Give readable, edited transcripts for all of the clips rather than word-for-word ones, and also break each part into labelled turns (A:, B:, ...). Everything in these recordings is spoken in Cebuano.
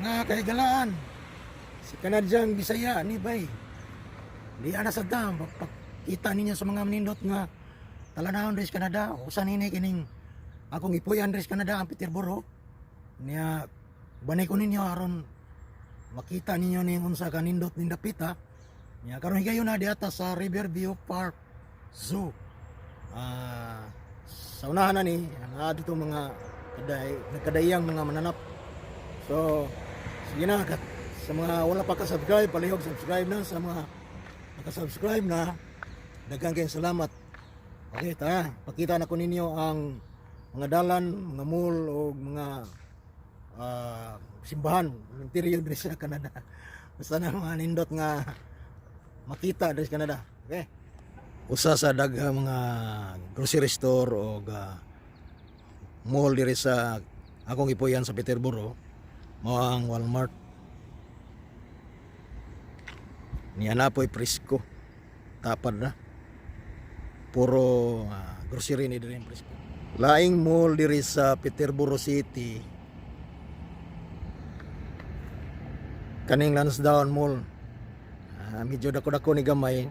A: Mga kahigalaan, si Kanadyang Bisaya ni bay. Di ana sa dam pagkita ninyo sa mga nindot nga talanawon diri sa Canada. Usa nini kining akong ipuyan diri sa Canada, ang Peterborough. Niya banay ko ninyo aron makita ninyo ning unsa ka nindot ning dapita. Niya karon higayon na diata sa Riverview Park Zoo. Sa unahan na ni naa dito mga kaday, nagkadayang mga mananap. So, sige na, sa mga wala pa ka-subscribe, palihog subscribe na. Sa mga naka-subscribe na, daghang kayong salamat. Okay, tara, pakita na ko ninyo ang mga dalan, mga mall o mga simbahan, interior diri sa Canada. Basta na mga nindot nga makita diri sa Canada. Okay. Usa sa daghang mga grocery store o mall diri sa akong ipuyan sa Peterborough mao ang Walmart. Niya na po'y presko. Tapad na. Puro grocery ni diri ang presko. Laing mall diri sa Peterborough City. Kaning Lansdowne Mall. Medyo dako-dako ni gamay.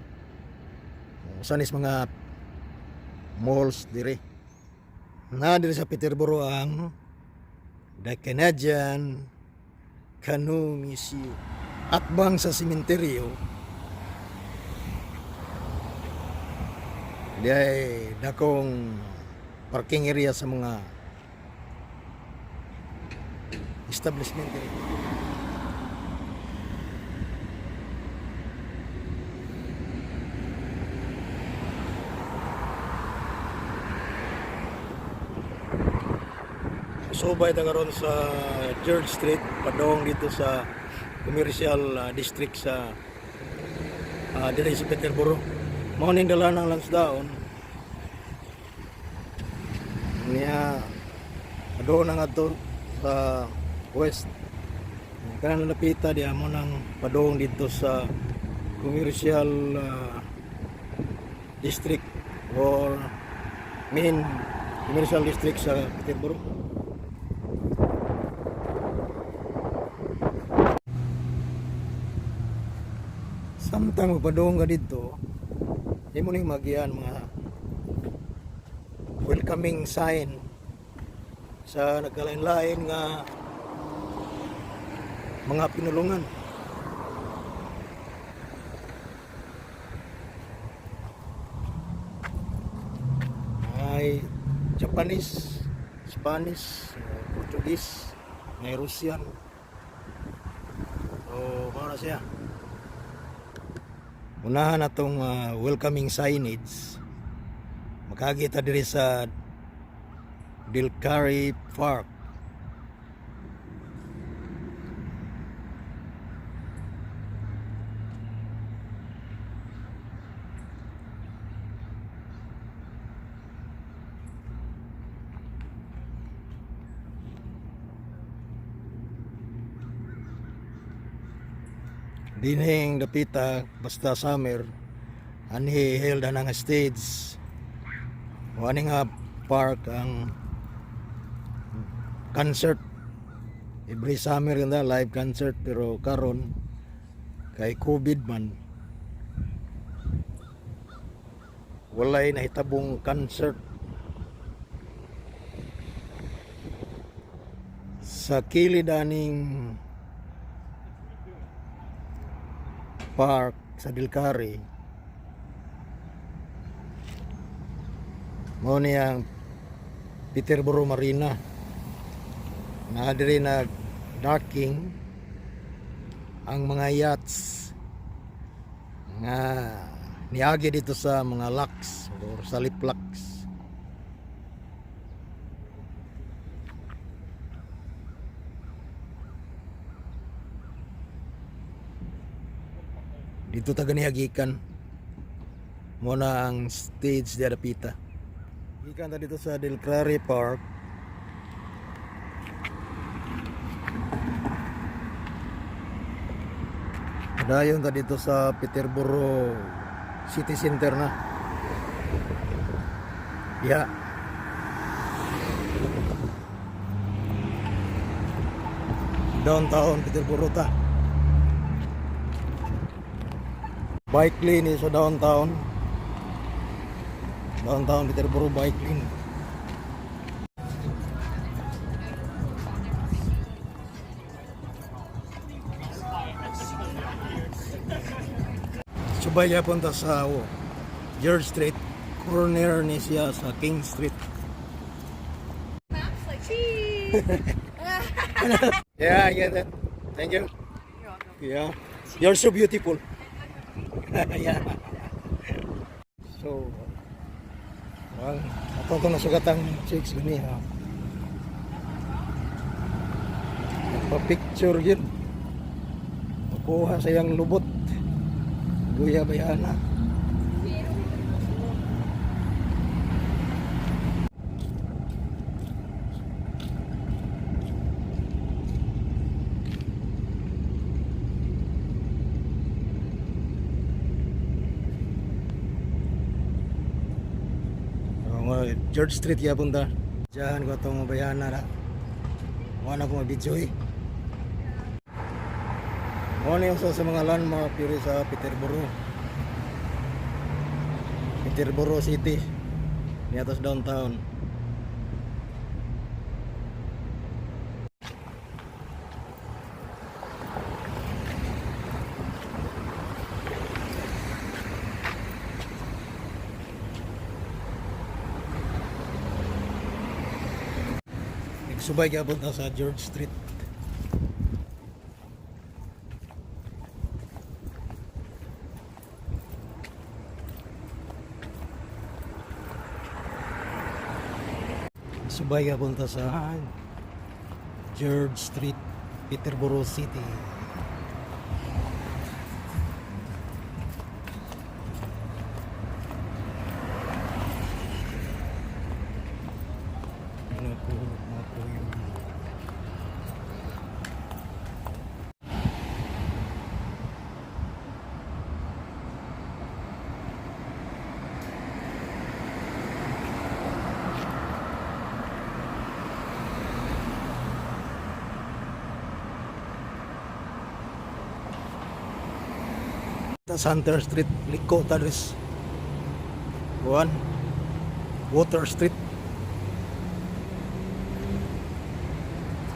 A: Usa nis mga malls diri. Na diri sa Peterborough ang The Canadian Canoe Museum. Atbang sa sementeryo, di ay dakong parking area sa mga establishment diri. Subay ta karon sa George Street padong dito sa commercial district sa diri sa Peterborough. Mao ning dala ng Lansdowne. Niya padong na ngadto sa west. Kanang napita diha mo nang padong dito sa commercial district or main commercial district sa Peterborough. Samtang magpadung ka dito, di mo ning magian mga welcoming sign sa nagkalain-lain nga mga pinulungan. Ay Japanese, Spanish, Portuguese, may Russian. So, mao na siya. Unahan atong welcoming signage. Makakita diri sa Dilkari Park. Dinhing dapita basta summer anhi held na nga stage. O ani nga park ang concert every summer ganda live concert, pero karon kay COVID man, walay nahitabong concert. Sa kilid aning park sa Dilkari, mao niyang Peterborough Marina na diri nag docking ang mga yachts nga niagi dito sa mga locks or sa locks. Dito ta ganiha gikan. Mo na ang stage di dapita. Gikan ta dito sa Del Clary Park. Dayon ta dito sa Peterborough City Center na. Ya. Downtown Peterborough ta. Bike lane sa downtown. Downtown Peterborough bike lane. Subay punta sa, oh, George Street. Corner ni siya sa King Street.
B: Maps like cheese.
A: Yeah, I get it. Thank you.
B: You're welcome.
A: Yeah. You're so beautiful. Yeah. So, well, ato ko nasugatang chicks gani ha. Pa-picture yun. Makuha sa iyang lubot. Guya bayana. Oo nga, George Street kaya punta. Diyan ko itong bayana na. Wala ko mabidyo eh. Mao ni usa sa mga landmark diri sa Peterborough. Peterborough City. Niya sa downtown. Nagsubay gyapon ta sa George Street. Subay gyapon ta sa George Street, Peterborough City. Ano po, mga po yun. Ta Center Street, liko ta dres. Kuan. Water Street.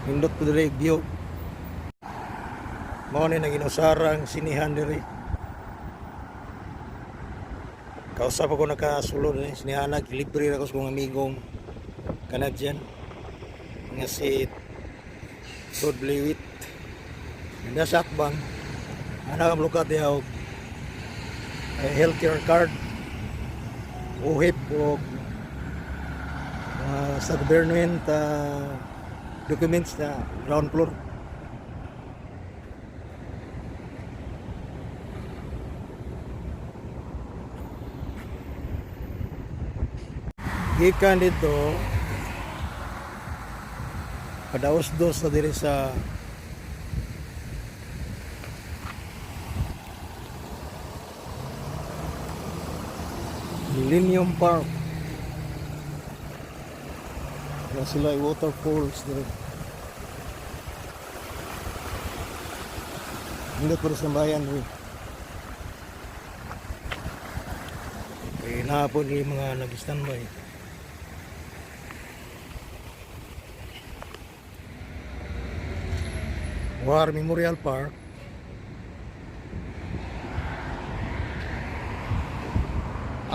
A: Nindot po dire view. Mao ni nang inusarang sinihan diri. Kausap ako nakasulod ni sinihana, libre ra ko sa kong amigong Canadian nga si Todd Lewitt. Nanda sa akbang, anak ang lukat diha og healthcare card, UHIP o sa government documents na ground floor. Gikan dito, padaos-dos na diri sa Millennium Park. Na sila ay waterfalls diri. Hindi ko sa bayan eh. Kaya nahapon yung mga nag-standby. War Memorial Park.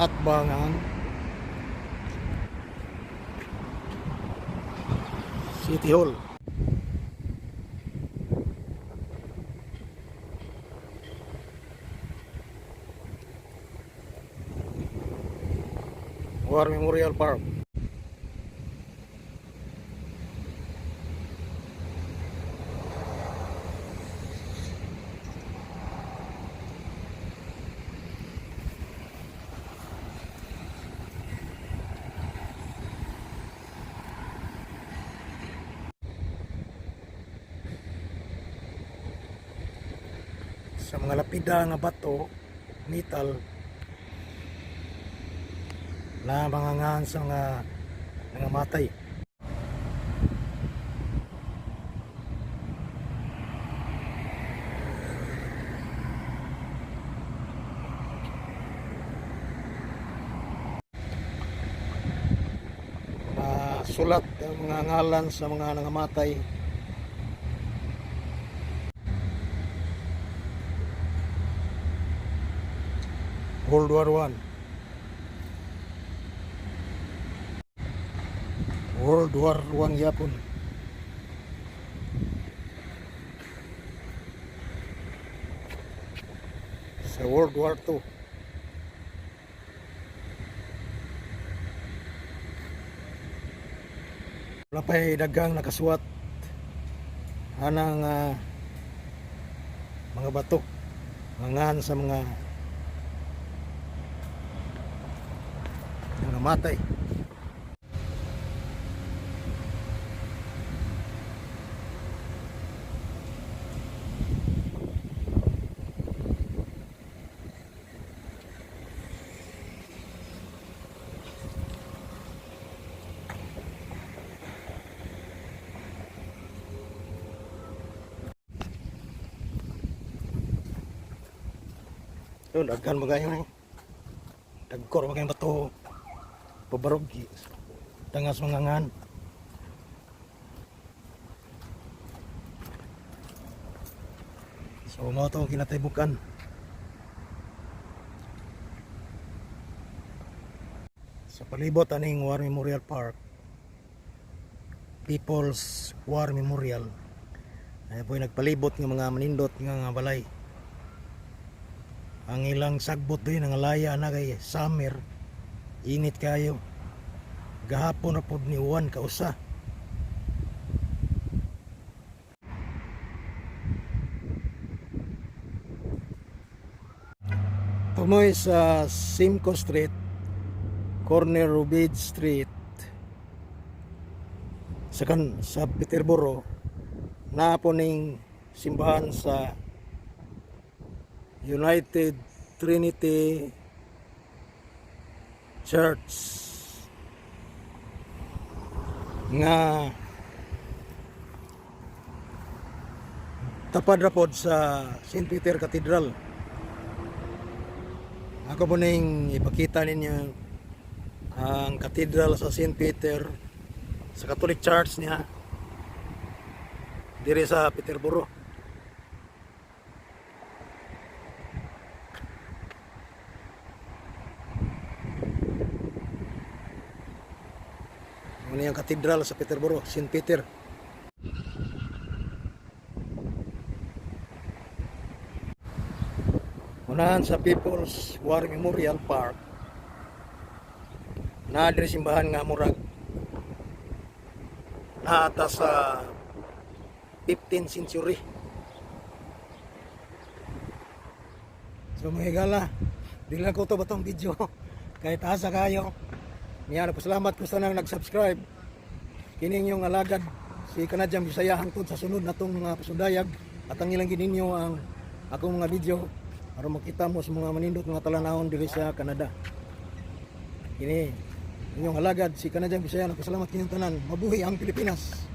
A: At Bangan City Hall. War Memorial Park. Sa mga lapida nga bato, metal na mga ngan sa mga nangamatay. Nakasulat ang mga ngalan sa mga nangamatay. World War I. World War I yapon. Sa World War II. Wala pa'y daghang nakasuwat anang mga bato ngan sa mga matay. Yun, daghan mga yun eh. Dagkor mga bato. Pabarog. Tangas mga ngan. So, mao to ang kinataybukan. Sa palibot aning War Memorial Park, People's War Memorial. Ay po nagpalibot ng mga manindot nga nga balay. Ang ilang sagbot din ang alaya na kay summer, init kayo. Gahapon ra pod ni uwan kausa. Tumoy sa Simcoe Street, corner Rubid Street, sa Peterborough, naa po ning simbahan sa United Trinity Church nga tapad ra pod sa St. Peter Cathedral. Ako po ning ipakita ninyo ang cathedral sa St. Peter, sa Catholic Church niya diri sa Peterborough. Ano yung cathedral sa Peterborough, St. Peter. Unahan sa People's War Memorial Park. Naa diri simbahan nga murag naata sa 15th century. So mga higala, di lang ko to batong video. Kahit asa kayo. Niya, pasalamat ko sa nang nag-subscribe. Kining yung alagad si Kanadyang Bisaya hangtod sa sunod na tong mga pasundayag at ang ilang gininyo ang akong mga video aron makita mo sa mga manindot mga talanawon diri sa Canada. Kini inyong alagad si Kanadyang Bisaya, nagpasalamat kinyong tanan. Mabuhi ang Pilipinas.